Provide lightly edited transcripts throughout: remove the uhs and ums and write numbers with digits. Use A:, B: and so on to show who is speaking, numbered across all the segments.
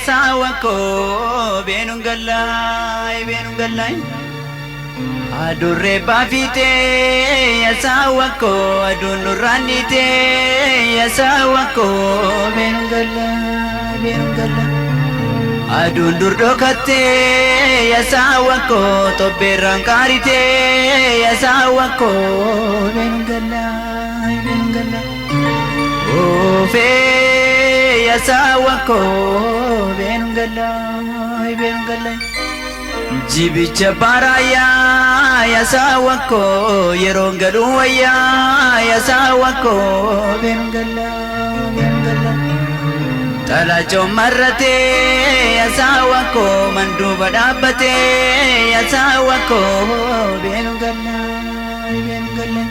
A: Yasaawwan koo beenuun gallaay beenuun gallaay. Adurree baafitee yasaawwan koo aduun nurraan dhiitee yasaawwan koo beenuun gallaay beenuun gallaay. Aduun dur dhokattee yasaawwan koo tobbeerraan qaaritee yasaawwan koo beenuun gallaay beenuun gallaay. Oofee yasaawwan koo beenuun gallaay beenuun gallaay. Jibicha baaraayyaa yasaawwan koo yeroon galuu wayyaa yasaawwan koo beenuun gallaay beenuun gallaay. Xalachoon marratee yasaawwan koo manduuba dhaabbatee yasaawwan koo beenuun gallaay beenuun gallaay.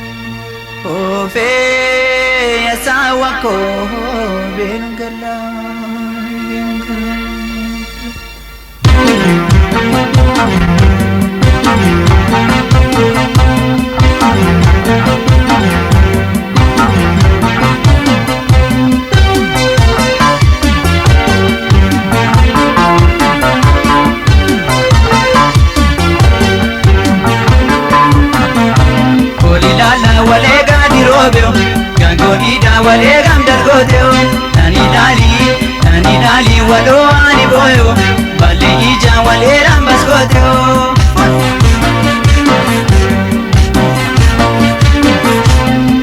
A: Oofee yasaawwan koo beenuun gallaay beenuun gallaay. Olilaala walee gaadi roobeo gangooniidha walee gamdargooteo nani laali nani laali waloo ani booyo ballee ija walee rambaskooteo.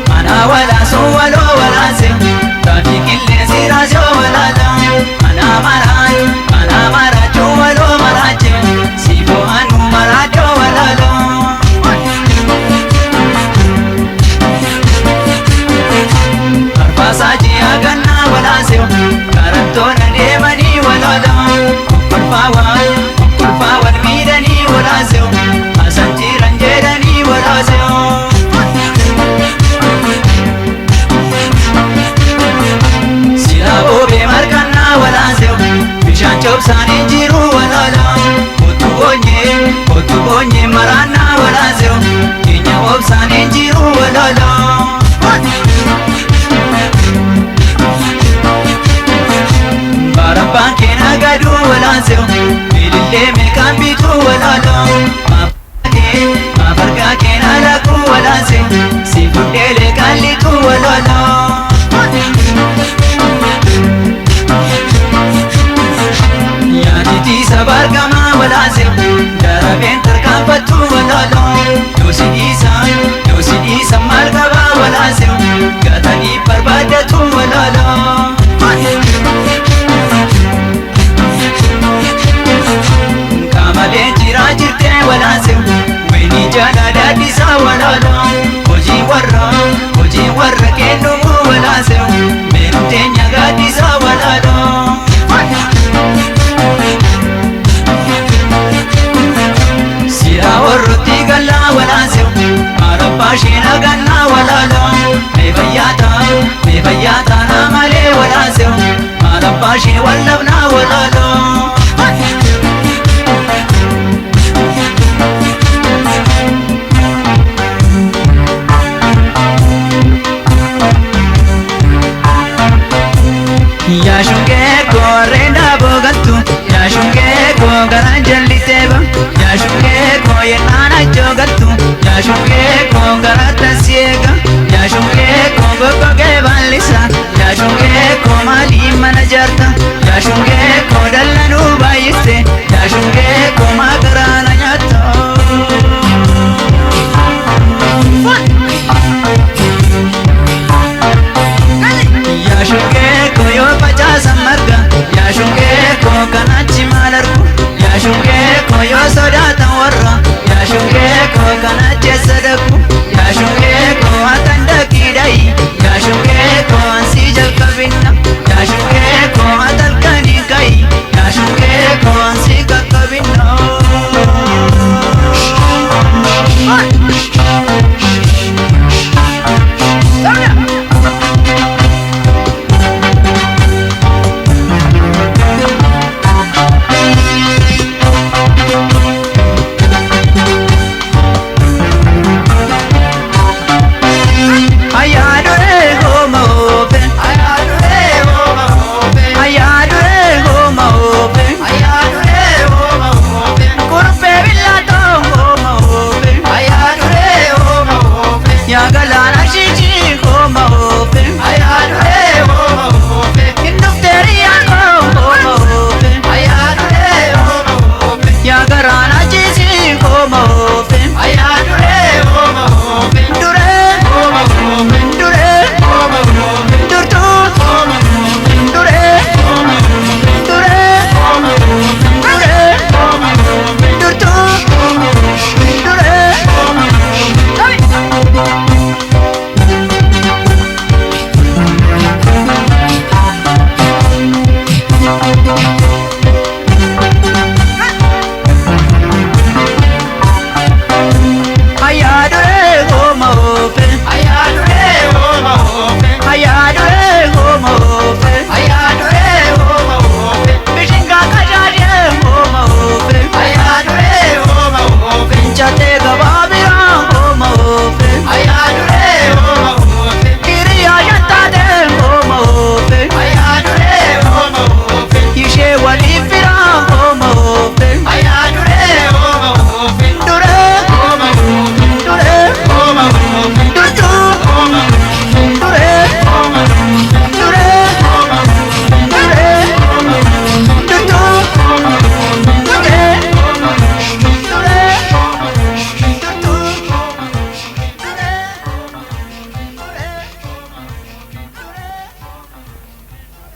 A: Mana walaasoo waloo walaase taati qilleensi raasoo walaala mana maraan mana maraachuu waloo maraache siifoo anu maraachoo walaaloo. Arbaasaa ji'a gannaa walaasee karattoota deemanii waloota kolfaawwan kolfaawwan miidhanii walaasee asan jiran jedhanii walaasee. Silaa boobee marqannaa walaasee bishaan coobsaanii jiru waloota kottu boonyee maraannaa walaasee keenya obsaanii jiru waloota. Barabbaan keena gaduu walaaseo bilillee meeqaan bituu walaaloo maafargaa keena lakkuu walaase si fudheelee qallituu walaaloo. Yaaditiisa bargamaa walaaseo darabeen tarkaanfattuu walaaloo yoosi dhiisa yoosi dhiisa maal qabaa walaaseo gatanii barbaadatu walaaloo. Qamaleen jiraa jirtee walaasee wayinii jala daadhisaa walaaloo hojii warra kennumu walaasee meeruu teenya gaadhisaa walaaloo. Siraa warrotti gallaa walaasee maarabbaa isheen agannaa walaaloo mee fayyaataa naa malee walaasee maarabbaa ishee wallabnaa walaaloo. Yaashungee koo reena boogattu yaashungee koo garaan jallisee ba yaashungee koo yennaan achoogattu yaashungee koo garaatti si eega yaashungee koo goggogee baallisa yaashungee koo maalii mana jaarta yaashungee koo dallanuu baay'iste yaashungee koo maa garaana nyaatta. Yaashungee koo yoo facaasan marga yaashungee koo kan achi maal argu yaashungee koo yoo sodaatan warra yaashungee koo kan achi eessa dhaqu yaashungee koo hatan dhaqii dhayi yaashungee koo ansii jalqabinna yaashungee koo hatan.